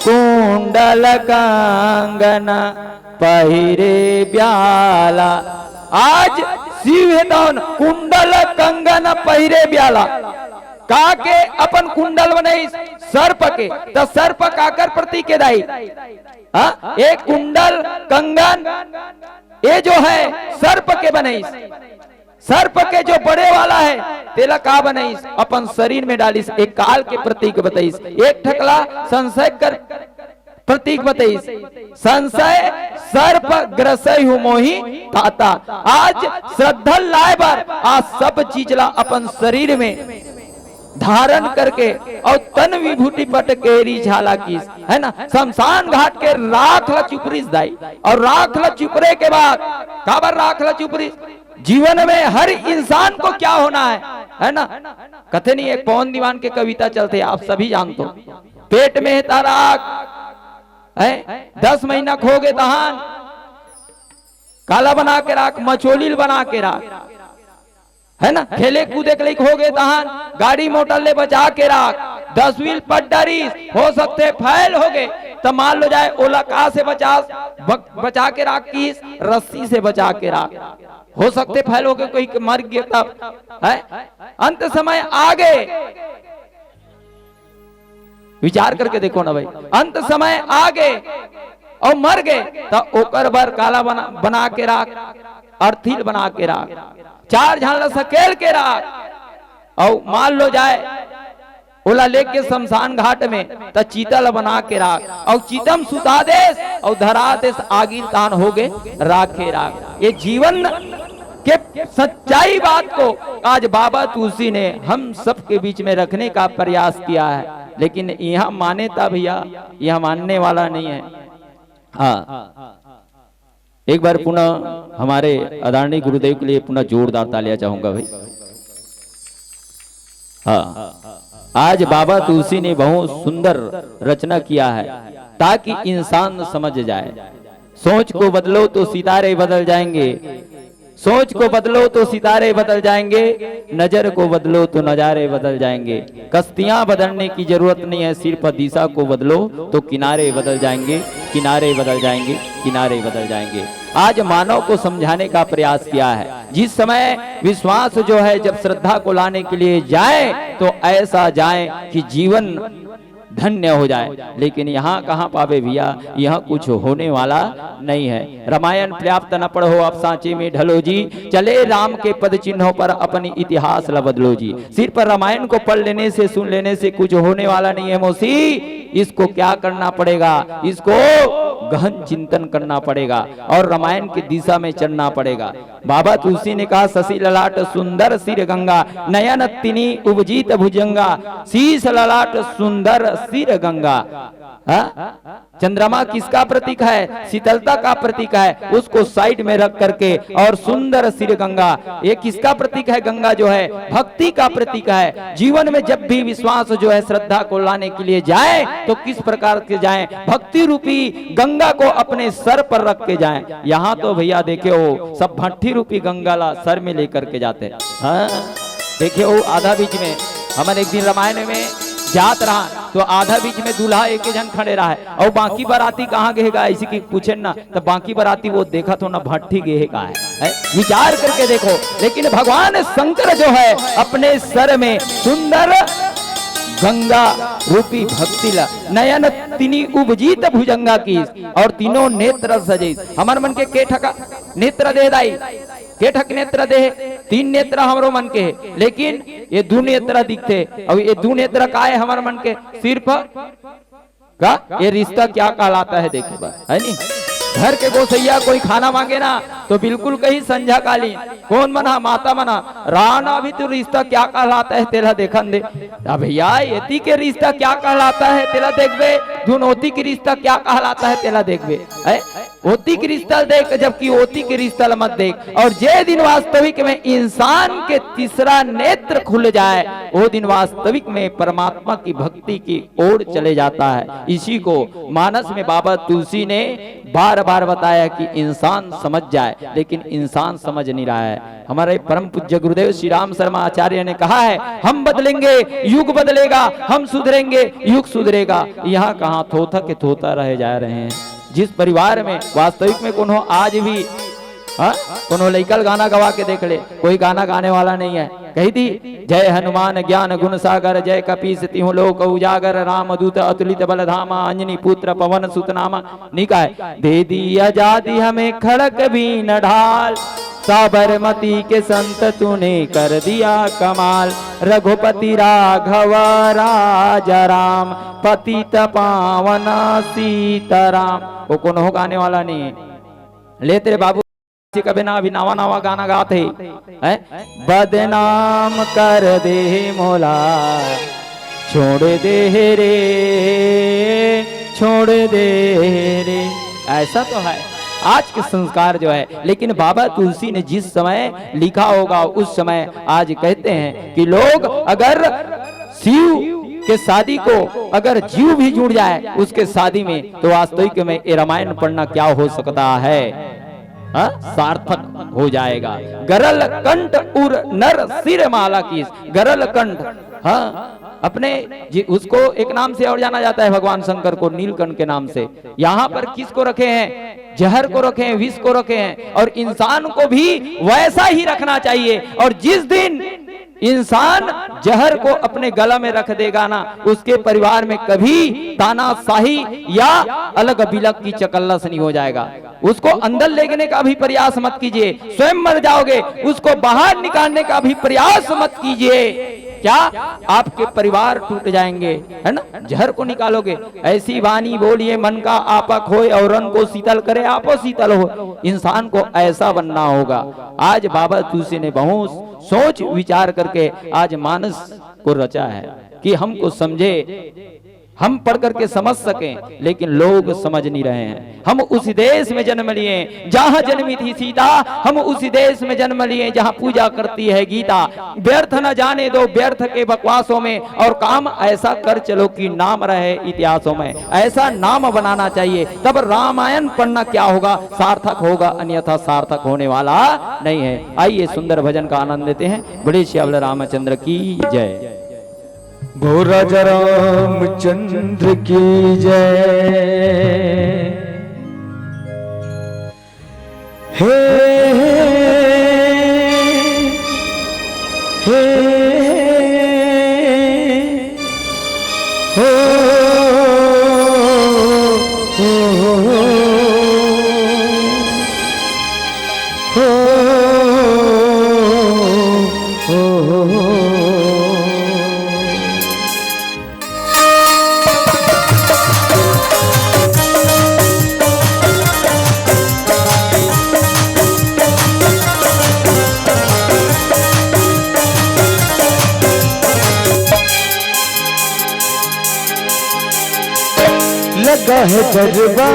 कुंडल कंगन पहिरे ब्याला। आज शिव हे तौन कुंडल कंगन पहिरे ब्याला। का के अपन कुंडल बनइस? सर्प के। त सर्प काकर प्रतीक हे दाई? हाँ, एक कुंडल कंगन, ये जो है सर्प के बनइस। सर्प के जो बड़े वाला है, तेला का बनइस? अपन शरीर में डालिस, एक काल के प्रतीक बताइस। एक ठकला संशय कर प्रतीक बताइस, संशय सर्प ग्रसै हो मोहि ताता। आज श्रद्धा लाए बर आज सब चीज ला अपन शरीर में धारण करके अउ तन विभूति पट केरी झाला किस, है ना? शमशान घाट के राख ला चुपरिस दाई, अउ राख ला चुपरे के बाद काबर राख ला चुपरिस? जीवन में हर इंसान को क्या होना है, है ना? कथे नहीं, एक पवन दीवान के कविता चलथे, आप सभी जानते हो, पेट में हे त राख, है, दस महीना खो गे तहान काला बना के राख, मचोलील बना के राख, है ना? खेले कूदे के लइक हो गे तहान गाड़ी मोटर ले बचा के राख, दसवीं पट डरिस, हो सकथे फेल हो गे, त मान लो जाए ओला का से बचा, ब-, बचा के राख किस? रस्सी से बचा के राख। हो सकथे फेल हो गे, कोई के मर गे तब, है? अंत समय आ गे, विचार करके देखो ना भाई, अंत समय आ गे अउ मर गे, त ओकर बर काला बना, बना के राख, अर्थिल बना के राख, चार झन ला सकेल के राख, अउ मान लो जाए ओला लेके शमशान घाट में, त चीता ला बना के राख, अउ चीता म सुता देस अउ धरा देस, आगी तान हो गे राखे राख। ये जीवन के सच्चाई बात को आज बाबा तुलसी ने हम सबके बीच में रखने का प्रयास किया है, लेकिन यहाँ मान्यता भैया, यह मानने वाला नहीं है। हाँ, एक बार पुनः हमारे आदरणीय गुरुदेव के लिए पुनः जोरदार तालियां चाहूंगा भाई। हाँ, आज बाबा तुलसी ने बहुत सुंदर रचना किया है, ताकि इंसान समझ जाए। सोच को बदलो तो सितारे बदल जाएंगे, सोच को बदलो तो सितारे बदल जाएंगे, नजर को बदलो तो नजारे बदल जाएंगे। कस्तियां बदलने की जरूरत नहीं है, सिर्फ दिशा को बदलो तो किनारे बदल जाएंगे, किनारे बदल जाएंगे, किनारे बदल जाएंगे। आज मानव को समझाने का प्रयास किया है। जिस समय विश्वास जो है, जब श्रद्धा को लाने के लिए जाए, तो ऐसा जाए कि जीवन धन्य हो जाए। लेकिन यहाँ कहाँ पावे भैया, यहाँ कुछ होने वाला नहीं है। रामायण पर्याप्त न पढ़ो आप सांचे में ढलो जी, चले राम के पद चिन्हों पर अपनी इतिहास ला बदलो जी। सिर्फ रामायण को पढ़ लेने से, सुन लेने से कुछ होने वाला नहीं है मौसी। इसको क्या करना पड़ेगा? इसको गहन चिंतन करना पड़ेगा और रामायण की दिशा में चलना पड़ेगा। बाबा तुलसी ने कहा, शशि ललाट सुंदर सिर गंगा, नयन तिनि उपजीत भुजंगा, शीश ललाट सुंदर सिर गंगा। हाँ? चंद्रमा किसका प्रतीक है? शीतलता का प्रतीक है। उसको साइड में रख करके और सुंदर सिर गंगा, ये किसका प्रतीक है? गंगा जो है भक्ति का प्रतीक है। जीवन में जब भी विश्वास जो है श्रद्धा को लाने के लिए जाए तो किस प्रकार से जाए? भक्ति रूपी गंगा को अपने सर पर रख के जाए। यहाँ तो भैया देखे हो, सब भट्ठी रूपी गंगा ला सर में लेकर के जाते हैं। हाँ, देखे हो, आधा बीच में, हमन एक दिन रामायण में जात रहा तो आधा बीच में दूल्हा एक झन खड़े रहा है और बाकी बराती कहाँ गए गा, ऐसी की पूछे ना, तो बाकी बराती वो देखा तो ना भट्ठी गए का है, है? विचार करके देखो। लेकिन भगवान शंकर जो है अपने सर में सुंदर गंगा रूपी भक्ति ला, नयन तिनि उपजीत भुजंगा की, और तीनों नेत्र सजे। हमर मन के के ठका नेत्र दे दाई, के ठक नेत्र दे? तीन नेत्र हमरो मन के हे, लेकिन ये दू नेत्र दिखते। अब ये दू नेत्र का है हमर मन के? सिर्फ का ये रिश्ता क्या कहलाता है, देखी बात है नी। घर के गोसैया कोई खाना मांगे ना तो बिल्कुल कही संझा कालीन, कौन मना? माता मना। राना भी तो रिश्ता क्या कहलाता है तेला देखन दे। अब भैया, एती के रिश्ता क्या कहलाता है तेला देखबे, दुनोती के रिश्ता क्या कहलाता है तेला देखबे, है? ओती के रिश्ता देख, जबकि ओती के रिश्ता ल मत देख। और जे दिन वास्तविक में इंसान के तीसरा नेत्र खुल जाए, वो दिन वास्तविक में परमात्मा की भक्ति की ओर चले जाता है। इसी को मानस में बाबा तुलसी ने बार बार बताया कि इंसान समझ जाए, लेकिन इंसान समझ नहीं रहा है। हमारे परम पूज्य गुरुदेव श्री राम शर्मा आचार्य ने कहा है, हम बदलेंगे, युग बदलेगा, हम सुधरेंगे, युग सुधरेगा। यहाँ कहाँ, थोथा के थोथा रहे जा रहे हैं। जिस परिवार में वास्तविक में कोनो आज भी, हाँ, कोनो लइका ल गाना गवा के देख ले, कोई गाना गाने वाला नहीं है। कही थी, जय हनुमान ज्ञान गुण सागर, जय कपीस तिहु लोक उजागर, राम दूत अतुलित बल धामा, अंजनी पुत्र पवन सुत नामा। नहीं कहा है, दे दी आजादी हमें खड़क बीन ढाल, साबरमती के संत तूने कर दिया कमाल, रघुपति राघव राजा राम, पतित पावन सीताराम। वो कोनो गाने वाला नहीं है। ले तेरे बाबू, कबे ना अभी नवा नवा गाना गात हे, हैं? बदनाम कर दे मोला, छोड़ दे रे, छोड़ दे रे। ऐसा तो है आज के संस्कार जो है। लेकिन बाबा तुलसी ने जिस समय लिखा होगा उस समय, आज कहते हैं कि लोग अगर शिव के शादी को अगर जीव भी जुड़ जाए उसके शादी में, तो वास्तविक में ये रामायण पढ़ना क्या हो सकता है? हाँ, सार्थक हो जाएगा। गरल कंठ उर नर सिर माला की, गरल कंठ, हाँ, अपने जी, उसको एक नाम से और जाना जाता है भगवान शंकर को, नीलकंठ के नाम से। यहाँ पर किसको रखे हैं? जहर को रखे हैं, विष को रखे हैं। और इंसान को भी वैसा ही रखना चाहिए। और जिस दिन इंसान जहर को अपने गला में रख देगा ना, उसके परिवार में कभी तानाशाही या अलग बिलग की चकल्लस नहीं हो जाएगा। उसको अंदर लेने का भी प्रयास मत कीजिए, स्वयं मर जाओगे। उसको बाहर निकालने का भी प्रयास मत कीजिए। क्या आपके परिवार टूट जाएंगे, है ना? जहर को निकालोगे। ऐसी वाणी बोलिए, मन का आपा खोए, औरन को शीतल करे, आपो शीतल हो। इंसान को ऐसा बनना होगा। आज बाबा तुलसी ने बहुत सोच विचार करके आज मानस को रचा है कि हमको समझे, हम पढ़ करके समझ सकें, लेकिन लोग समझ नहीं रहे हैं। हम उस देश में जन्म लिए जहां जन्मी थी सीता, हम उस देश में जन्म लिए जहां पूजा करती है गीता। व्यर्थ न जाने दो व्यर्थ के बकवासों में, और काम ऐसा कर चलो कि नाम रहे इतिहासों में। ऐसा नाम बनाना चाहिए, तब रामायण पढ़ना क्या होगा, सार्थक होगा, अन्यथा सार्थक होने वाला नहीं है। आइए, सुंदर भजन का आनंद लेते हैं। बड़े श्यावल रामचंद्र की जय। बोल राजा रामचंद्र की जय। हे, हे, हे, हो। का है दरबार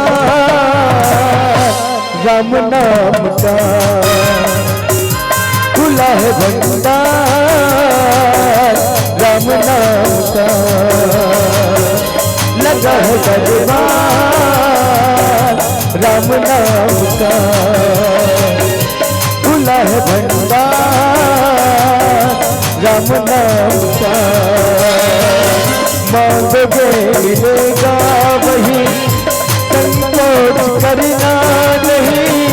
राम नाम का, खुला है भंडार राम नाम का, लगा है दरबार राम नाम का, खुला है भंडार राम नाम का। मांगोगे मिलेगा वही, संकोच करना नहीं।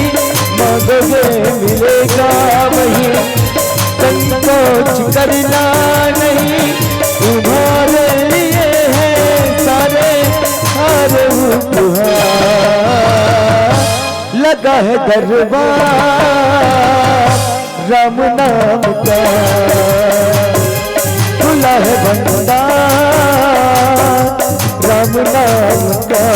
मांगोगे मिलेगा वही, संकोच करना नहीं। तुम्हारे लिए है सारे हार उपहार, लगा है दरबार राम नाम का, खुला है भंडार राम नाम का।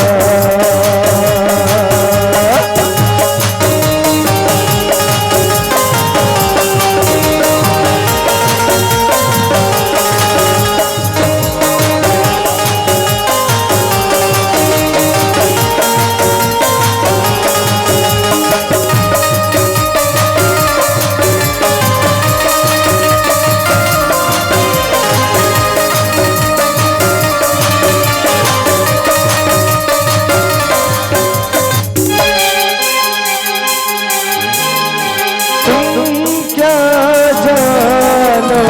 तुम क्या जानो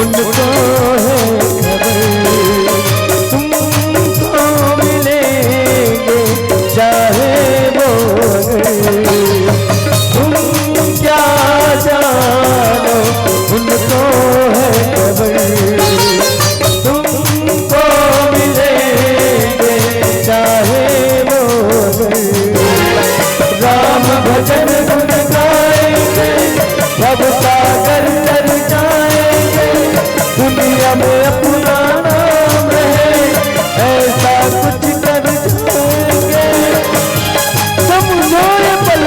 उनको है खबर, तुमको मिलेंगे चाहे वो अगर। तुम क्या जानो उनको है खबर, तुमको मिलेंगे चाहे वो अगर। राम भजन गुण गाएंगे, भव सागर तर जाएंगे। दुनिया में अपना नाम रहे, ऐसा कुछ कर जाएंगे। समझो ये पल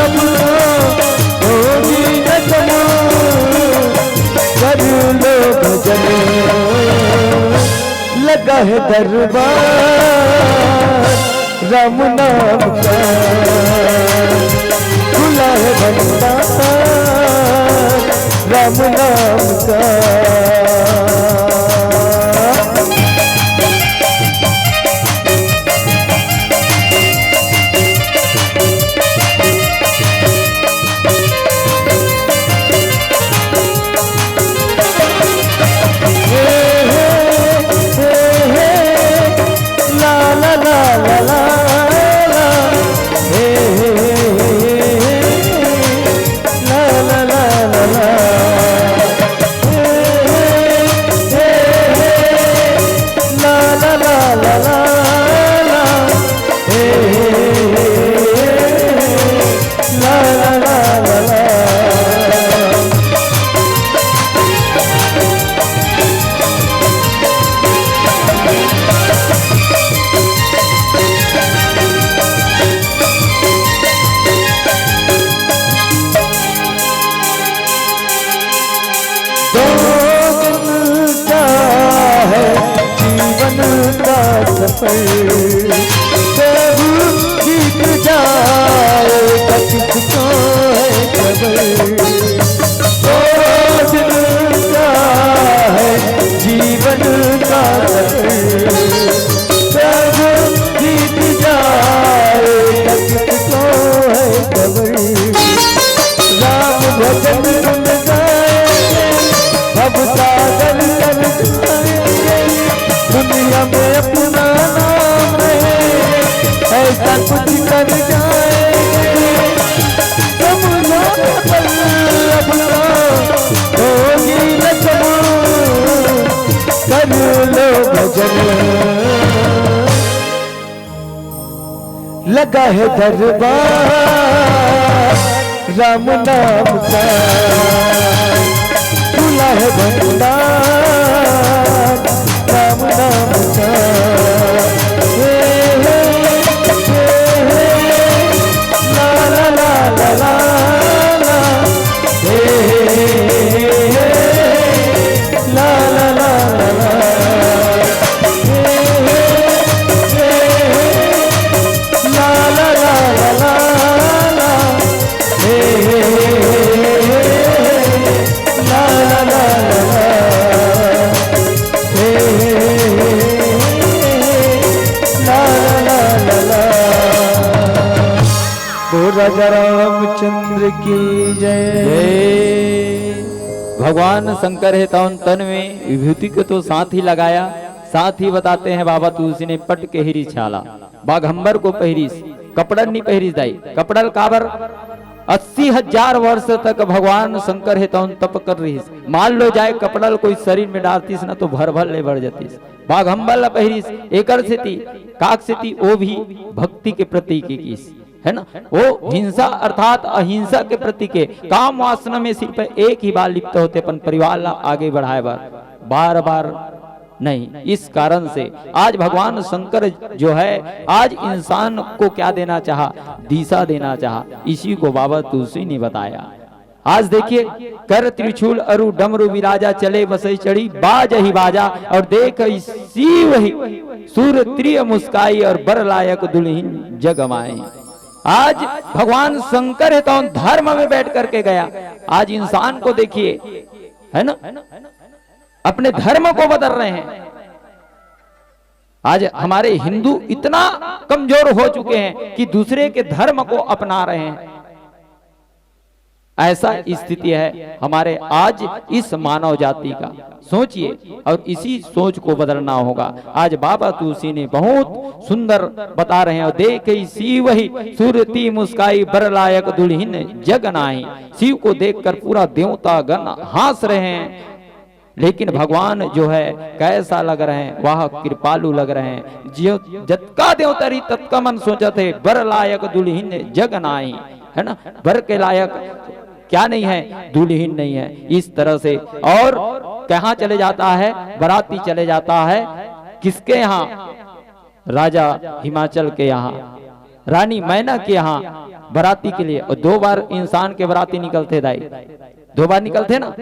अपना, होगी न कमाल, कर लो भजन, लगा है दरबार राम नाम का, खुला है भंडार राम नाम का। दो दिन का है जीवन का सफर, कब बीत जाए किसको है खबर। दो दिन का है जीवन का सफर, कब बीत जाए किसको है खबर। राम भजन गुण गाएंगे, भव सागर तर जाएंगे। दुनिया में अपना नाम रहे, ऐसा कुछ कर जाएंगे। समझो पल अपना, होगी न कबूल, कर लो भजन। लगा है दरबार राम नाम का, खुला है भंडार राम नाम का। हे, हे, हे, हे, ला, ला, ला, ला, ला, ला। हे, हे, हे, हे, हे, ला, ला, ला, ला, ला। हे, हे, हे, हे, हे, राजा रामचंद्र की जय। जय। भगवान शंकर हे तौन तन में विभूति को तो साथ ही लगाया, साथ ही बताते हैं बाबा तुलसी ने पट के हिरी छाला, बाघंबर को पहिरीस, कपड़ल नहीं पहिरीस दाई, कपड़ल काबर? अस्सी हजार वर्ष तक भगवान शंकर हे तौन तप कर रहीस। मान लो जाए कपड़ल कोई शरीर में डारतीस ना तो भर भर ले बढ़ जातीस। बाघंबर ला पहिरीस, एकर सेती, काक सेती, वो भी भक्ति के प्रतीक किस, है ना? वो हिंसा अर्थात अहिंसा के प्रतीक हे। काम वासना में सिर्फ एक ही बार लिप्त होते, अपन परिवार ला आगे बढ़ाए बर, बार बार नहीं। इस कारण से आज भगवान शंकर जो है, आज इंसान को क्या देना चाहा? दिशा देना चाहा। इसी को बाबा तुलसी ने बताया। आज देखिए, कर त्रिशूल अरु डमरू विराजा, चले बसई चढ़ी बाज ही बाजा, और देख शिव ही सूर त्रिय मुस्काई, और बर लायक दुलहिन जग माई। आज भगवान शंकर हे तौन धर्म में बैठ करके गया। आज इंसान को देखिए, है ना, अपने धर्म को बदल रहे हैं। आज हमारे हिंदू इतना कमजोर हो चुके हैं कि दूसरे के धर्म को अपना रहे हैं। ऐसा स्थिति है हमारे आज इस मानव जाति का। सोचिए, और इसी सोच को बदलना होगा। आज बाबा तुलसी ने बहुत सुंदर बता रहे हैं, और देख ही शिव ही सुरती मुस्काई, बर लायक दुलहिन जग नाही। शिव को देखकर पूरा देवता गण हंस रहे हैं, लेकिन भगवान जो है कैसा लग रहे हैं, वह कृपालु लग रहे हैं। जो जतका देवता रही ततका मन सोचत हे, बर लायक दुलहिन जग नाही, है ना, बर के लायक क्या नहीं है, दुलहिन नहीं है। इस तरह से और कहाँ चले जाता है, बराती चले जाता है, किसके यहाँ? राजा हिमाचल के यहाँ, रानी मैना के यहाँ बराती के लिए। और दो बार इंसान के बराती निकलते दाई, दो बार निकलते ना।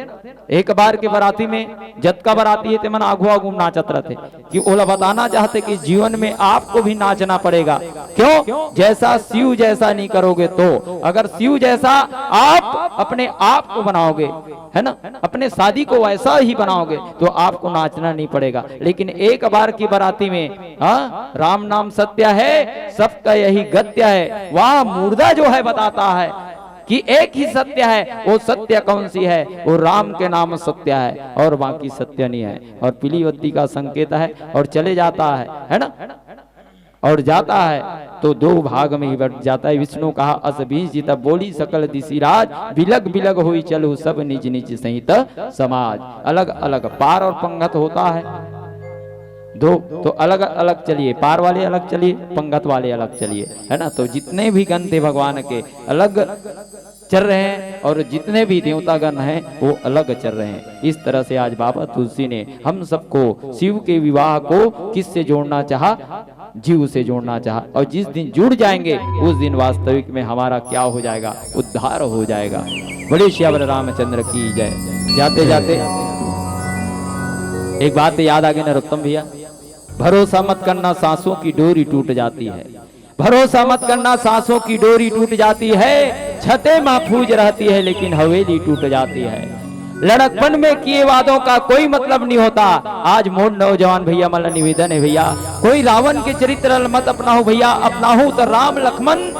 एक बार के बराती में जतका बराती है, ते मन आगू आगू नाचत रहते कि ओला बताना चाहते कि जीवन में आपको भी नाचना पड़ेगा। क्यों? जैसा शिव जैसा नहीं करोगे तो। अगर शिव जैसा आप अपने आप को बनाओगे, है ना, अपने शादी को वैसा ही बनाओगे तो आपको नाचना नहीं पड़ेगा। लेकिन एक बार की बराती में, हाँ, राम नाम सत्य है, सबका यही गत्य है। वह मुर्दा जो है बताता है कि एक ही सत्य है। वो सत्य कौन सी है? वो राम के नाम सत्य है और बाकी सत्य नहीं है। और पीली बत्ती का संकेत है और चले जाता है, है ना, और जाता है तो दो भाग में ही बट जाता है। विष्णु कहा अस बीस जित बोली सकल दिशि राज, बिलग बिलग होई चलहु सब निज निज सहित समाज। अलग अलग पार और पंगत होता है। दो तो अलग अलग चलिए, पार वाले अलग चलिए, पंगत वाले अलग चलिए, है ना। तो जितने भी गण थे भगवान के, अलग चल रहे हैं और जितने भी देवतागण हैं वो अलग चल रहे हैं। इस तरह से आज बाबा तुलसी ने हम सबको शिव के विवाह को किससे जोड़ना चाहा? जीव से जोड़ना चाहा। और जिस दिन जुड़ जाएंगे उस दिन वास्तविक में हमारा क्या हो जाएगा? उद्धार हो जाएगा। बोले सियावर रामचंद्र की जय। जाते जाते एक बात याद आ गई नरोत्तम भैया, भरोसा मत करना, सांसों की डोरी टूट जाती है। भरोसा मत करना, सांसों की डोरी टूट जाती है, छते महफूज रहती है लेकिन हवेली टूट जाती है। लड़कपन में किए वादों का कोई मतलब नहीं होता। आज मोर नौजवान भैया मन ला निवेदन है भैया, कोई रावण के चरित्र ल मत अपनाहू भैया, अपनाहू तो राम लक्ष्मण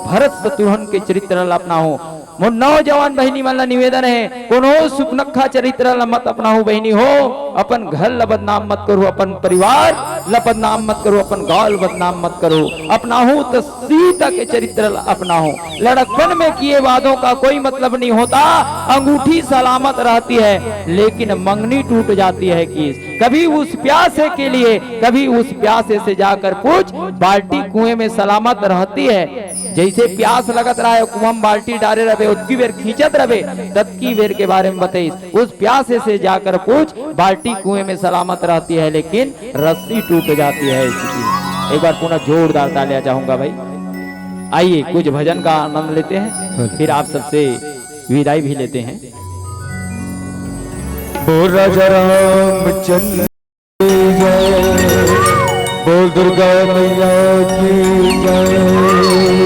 भरत शत्रुघ्न के चरित्र ल अपनाहू। मोर नौजवान बहिनी मन ला निवेदन है, कोनो सुपनखा चरित्र ल मत अपनाहू बहिनी हो, अपन घर ल बदनाम मत करू, अपन परिवार ल बदनाम मत करू, अपन गांव ल बदनाम मत करू, अपनाहू तो सीता के चरित्र ल अपनाहू। लड़कपन में किए वादों का कोई मतलब नहीं होता, अंगूठी सलामत रहती है लेकिन मंगनी टूट जाती है। किस कभी उस प्यासे के लिए, कभी उस प्यासे से जाकर पूछ, बाल्टी कुएं में सलामत रहती है। जैसे प्यास लगत रहा है, कुआं में बाल्टी डारे रहबे, उतकी बेर खींचत रहबे, ततकी बेर के बारे में बताइस। उस प्यासे से जाकर पूछ, बाल्टी कुएं में सलामत रहती है लेकिन रस्सी टूट जाती है इसकी। एक बार पुनः जोरदार तालियां चाहूंगा भाई। आइए कुछ भजन का आनंद लेते हैं, फिर आप सबसे विदाई भी लेते हैं। बोल राजा रामचंद्र की जय, बोल दुर्गा मैया की जय।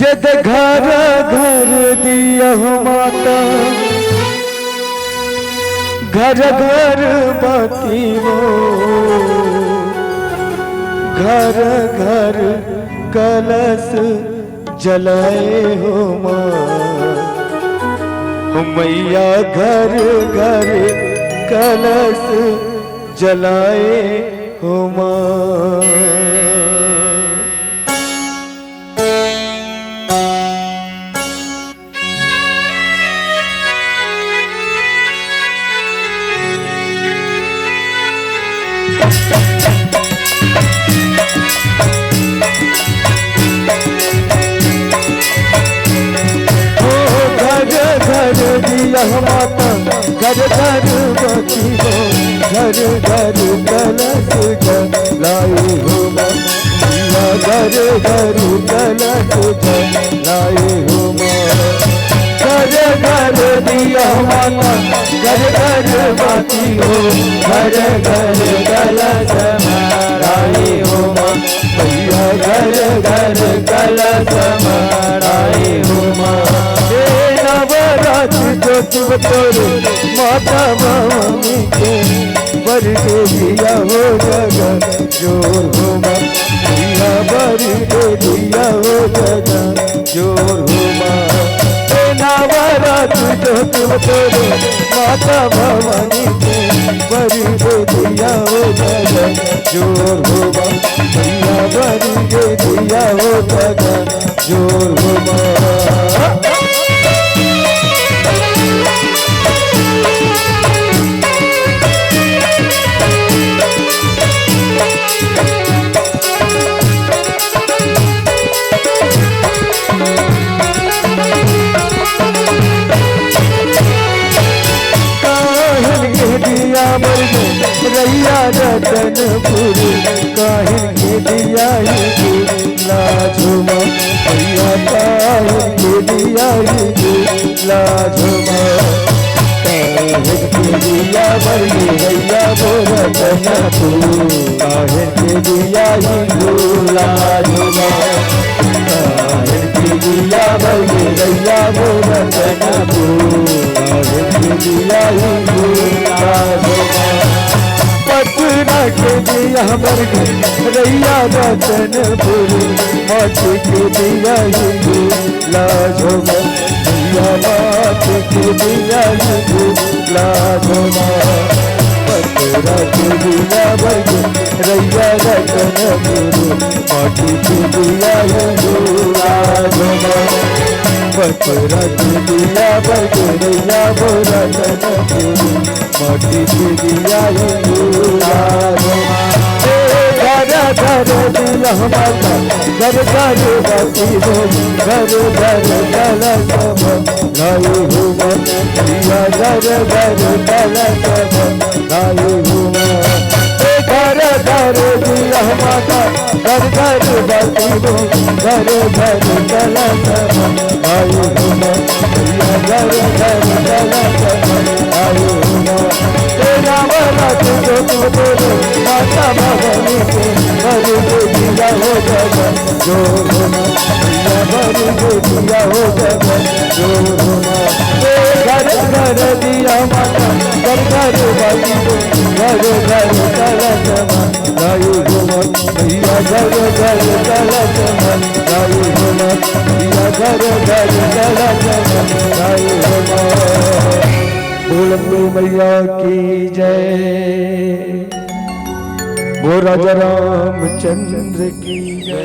यद घर घर दिया हो माता, घर घर बाती हो, घर घर कलश जलाए हो माँ, हो मैया घर घर कलश जलाए हो माँ। ओ घर घर दिया माता, घर घर बत्ती हो, घर घर कलश जलाए हो माँ। दिया घर घर कलश जलाए हो माँ। घर घर दिया माता, घर घर बत्ती हो, घर घर कलश जलाए हो माँ। भैया घर घर कलश जलाए हो माँ। हे नवरात्र जो तुम तोरे माता भवानी के, बर दे दिया हो जगह जोर हो माँ। भैया बर दे दिया हो जगह जोर हो माँ। हे नवरात्र जो तुम तोरे माता भवानी के, बर दे दिया हो जगह जोर हो माँ। भैया बर दे दिया हो जगह जोर हो माँ। काहिन के दिया बर गे रैया रतनपुर, काहिन के दिया ही लाजो माँ। भैया काहिन के दिया ही लाजो माँ। काहिन के दिया बर गे रैया वो रतनपुर, काहिन के दिया ही लाजो माँ। काहिन के दिया बर गे रैया वो रतनपुर, काहिन के दिया ही लाजो माँ। पटना के दिया बर गे रैया रतनपुर, माटी के दिया ही लाजो माँ। भैया माटी के दिया ही लाजो माँ। पटना के दिया बर गे रैया रतनपुर, माटी के दिया ही लाजो माँ। पटना के दिया बर गे रैया वो रतनपुर, माटी के दिया ही लाजो माँ। हे घर घर दिया माता, घर घर बत्ती हो, घर घर कलश जलाए हो माँ। भैया घर घर कलश जलाए हो माँ। हे घर घर दिया माता, घर घर बत्ती हो, घर घर कलश जलाए हो माँ। भैया घर घर कलश जलाए हो माँ। तेरा वाला तो जो तू बोले, माता भवानी के भर दे दिया हो जगह जोर हो माँ। भैया भर दे दिया हो जगह जोर हो माँ। हे घर घर दिया माता, घर घर बत्ती हो, घर घर कलश जलाए हो माँ। भैया घर घर कलश जलाए हो माँ। भैया घर घर कलश जलाए हो माँ। बोल अम्बे मैया की जय। बोल राजा रामचंद्र की जय।